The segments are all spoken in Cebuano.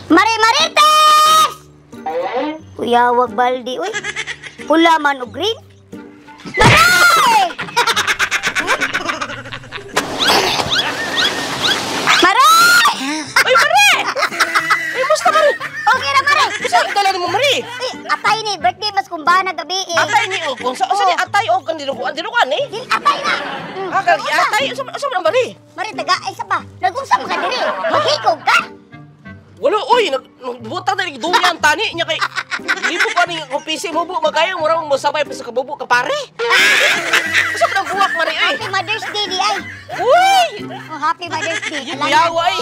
Mare Marites! Kuyawag baldi, uy. Pula man o green. Mare! Mare! Ay, Mare! Ay, musta, Mare? Okay na, Mare! Sa dala nimo, Mare? Uy, atay ni, birthday mas kumbana gabi eh. Atay ni o kung sa ni atay o kan dinuguan dinuguan eh. Dili, atay na! Ah, kag atay usa usa man Mare? Mare, taga, ay sa ba? Nag-unsa man ka diri? Maghikog ka? Wala oy, nagbutang na duyan tani nya kay libo pa ni kung PC mo bu magayo mura mo sabay pa sa kabubo ka pare. Usa man ang buwak, Mare ay. Happy Mother's Day di ay. Uy! Oh, Happy Mother's Day. Yung kuyawa ay.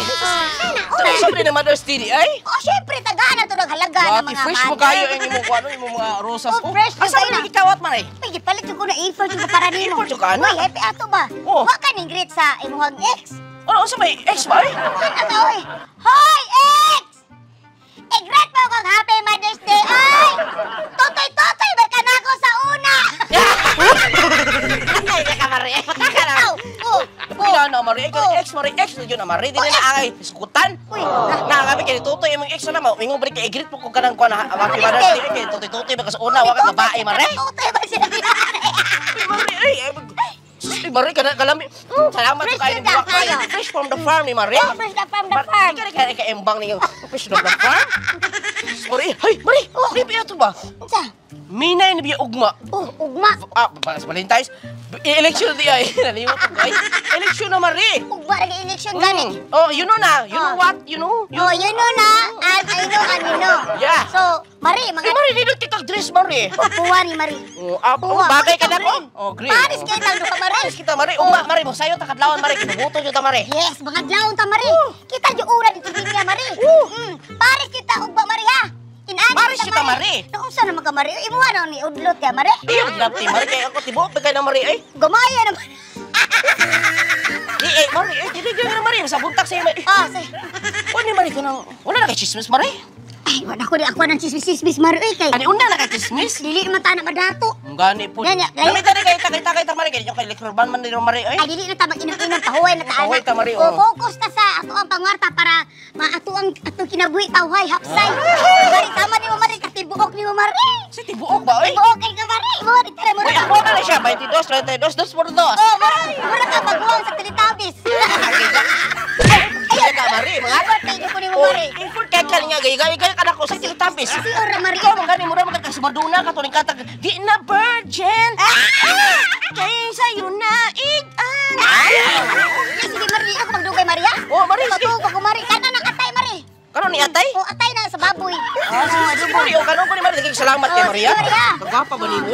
Una. Sa man na Mother's Day di ay. Oh, syempre, tagaan na to naghalaga ng Dati mga fresh mo mother. kayo ang imong kuano imong mga rosas. Oh, fresh Asa kayo man na. gikawat, Mare? Uy, gipalit yung ko na A4 yung para nimo. A4 yung ka, ana? Uy, happy ato ba? Oh. Wa ka ning greet sa imong ex. Ano unsa may ex ba ay? Ano ka, oy? Hoy, ex! I-greet mo kong Happy Mother's Day, ay! Totoy-totoy, ba ka na ako sa una? Ay, ka Mare. Pataka na. Oh, oh, Pila na Mare, Oh. kay ex Mare, ex na yun na Mare, dili na angay iskutan. Uy, ah. Na kami kay tutoy imong ex na mo, ingon balik kay i-greet mo kung kanang kuan Happy Mother's Day kay tutoy-tutoy ba ka sa una wa ka babae, Mare. Totoy ba sila? Uy, Mare, ay, ay, ay, Mare kana kalami. Salamat Fresh kayo yun ni buwak na, kayo. Fresh from the farm ni Mare. Oh, fresh na from the farm. Di ka ka embang ninyo. Fresh from the farm. Sorry, hey, Mare, Oh. Mare, piya to ba? Unsa? Minay na biya ugma. Oh, ugma. Ah, Valentine's. Election di ay. Nalimot ko ay. Election na, Mare. Ugma lagi election gani. Oh, you know na. You know Oh. what? You know? You Oh, you know na, and I know, and you know. Yeah. So, Mari, mga Eh, Mare, nindot kita dress, Mare. Oh, puwa ni Mari. Oh, ah, Puwa. bagay ka Ikaw na ko. green. Oh, green. Paris Oh. kay tang duha, Mari. Paris kita, Mare. Ugma, Mare, mo sayo ta kadlawon, Mare. Kinubuto jud ta, Mare. Yes, mga dlawon ta, Mari. Kita jud ura dito niya, Mari. Paris kita ugma, Mari ha. Inani Paris kita, Mari. Naunsa naman ka, Mari? Imuha na ni udlot ya, Mari. Iyo, grabe, Mare. Kaya ako tibuok pa kay na, Mare, ay. Gamaya naman. Eh, eh, Mare, eh, dili gyud na, Mare. Sa buntak sa Mare. Ah, say. Wala ni Mare kanang wala na kay chismis, Mare. Ay, wala ko di ako ng chismis-chismis, Mari. Uy, kay. Ani una na kay chismis. Dili naman ta na madato. Ang gani po. Yan, yan. Dami tani kay takay takay ta, Mare. Kay kay liquor ban man ni Mare, ay. Ay, dili na ta mag-inom-inom, pahuway na ta, anak. Pahuway ta, Mari, O, oh. focus ta sa ato ang pangwarta para maato ang atong kinabuhi pahuway, hapsay. Mari, tama ni mo, Mari, katibuok ni mo, Mari. Sa tibuok ba, ay? Tibuok kay ka, Mari. Mari, tara, mura Uy, ka. ako na siya, 22, 32, 2 por 2. Oh, mura, mura ka baguang sa Teletubbies. Ay, ka, Mari, mga Birthday ko ni mo, Oh, Mari. effort kay ka nga gay gay ka nako sa Teletubbies. Si Ora, Mari. Ikaw man gani mura man ka sa Madonna ka tuning katag di na virgin. Ah! Kay sayo na igan. Ay, sige, Mari, ako magdugay, Mari, ha? Oh, Mari, sige. Matuog ako, Mari. Kana ng atay, Mari. Karon ni atay? Oh, atay na sa baboy. Ah, sige, sige, Mari, oh, karon ko ni Mari, naging salamat kay Oh, Maria. sige, Maria. Kagapa ba nimo?